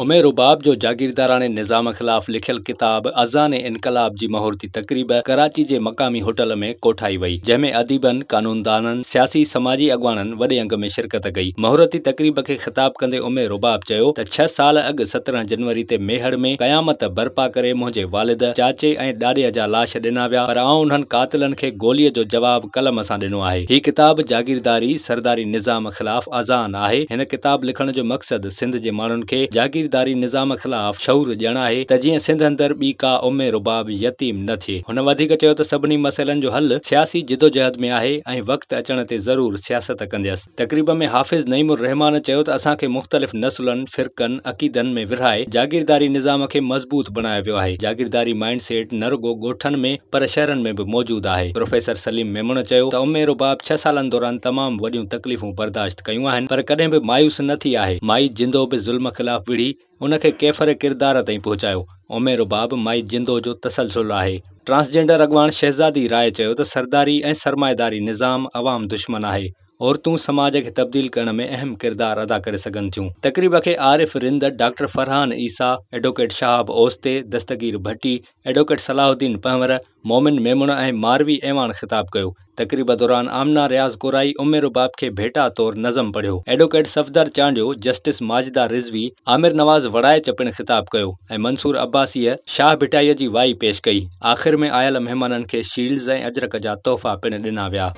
ام رباب جو جاگيرداراڻي نظام خلاف لکيل ڪتاب اذان انقلاب جي مهورتي تقريب ڪراچي جي مقامي هوٽل ۾ ڪوٺائي وئي، جنهن ۾ اديبن، قانوندانن، سياسي سماجي اڳواڻن وڏي انگ ۾ شرڪت ڪئي. مهورتي تقريب کي خطاب ڪندي ام رباب چيو ته ڇهه سال اڳ 17 جنوري تي ميهڙ ۾ قيامت برپا ڪري منهنجي والد، چاچي ۽ ڏاڏي جا لاش ڏنا ويا پر آئون انهن قاتلن کي گولي جو جواب قلم سان ڏنو آهي. هي ڪتاب جاگيرداري، سرداري نظام خلاف اذان آهي. هن ڪتاب لکڻ جو مقصد سنڌ جي ماڻهن کي جاگيرداري نظام خلاف شعور ڏيڻ آهي ته جيئن سنڌ اندر ٻي ڪا ام رباب يتيم نه ٿئي. هن وڌيڪ چيو ته سڀني مسئلن جو حل سياسي جدوجهد ۾ آهي ۽ وقت اچڻ تي ضرور سياست ڪنديس. تقريب ۾ حافظ نعيم الرحمان چيو ته اسان کي مختلف نسلن، فرقن، عقيدن ۾ ورهائي جاگيرداري نظام کي مضبوط بڻايو ويو آهي، جاگيرداري مائنڊ سيٽ نه رڳو ڳوٺن ۾ پر شهرن ۾ به موجود آهي. پروفيسر سليم ميمڻ چيو ته ام رباب ڇهه سالن دوران تمام وڏيون تڪليفون برداشت ڪيون آهن پر ڪڏهن به مايوس نه ٿي آهي. مائي جندو به ظلم خلاف وڙهي ان کي ڪيفر ڪردار تائين پهچايو. ام رباب مائي جندو جو تسلسل آهي. ٽرانسجينڊر اڳواڻ شهزادي راء چيو ته سرداري ۽ سرمائيداري نظام عوام دشمن آهي، عورتون سماج کي تبديل ڪرڻ ۾ اهم ڪردار ادا ڪري سگهن ٿيون. تقريب کي عارف رند، ڊاڪٽر فرحان عيسيٰ، ايڊووڪيٽ شهاب اوستي، دستگير ڀٽي، ايڊووڪيٽ صلاح الدين پنهور، مومن ميمڻ ۽ ماروي اعواڻ خطاب ڪيو. تقريب دوران آمنه رياض ڪورائي ام رباب کي ڀيٽا طور نظم پڙهيو. ايڊووڪيٽ صفدر چانڊيو، جسٽس ماجده رضوي، عامر نواز وڙائچ پڻ خطاب ڪيو ۽ منصور عباسيء شاهه ڀٽائيء جي وائي پيش ڪئي. آخر ۾ آيل مهمانن کي شيلڊز ۽ اجرڪ جا تحفا پڻ ڏنا ويا.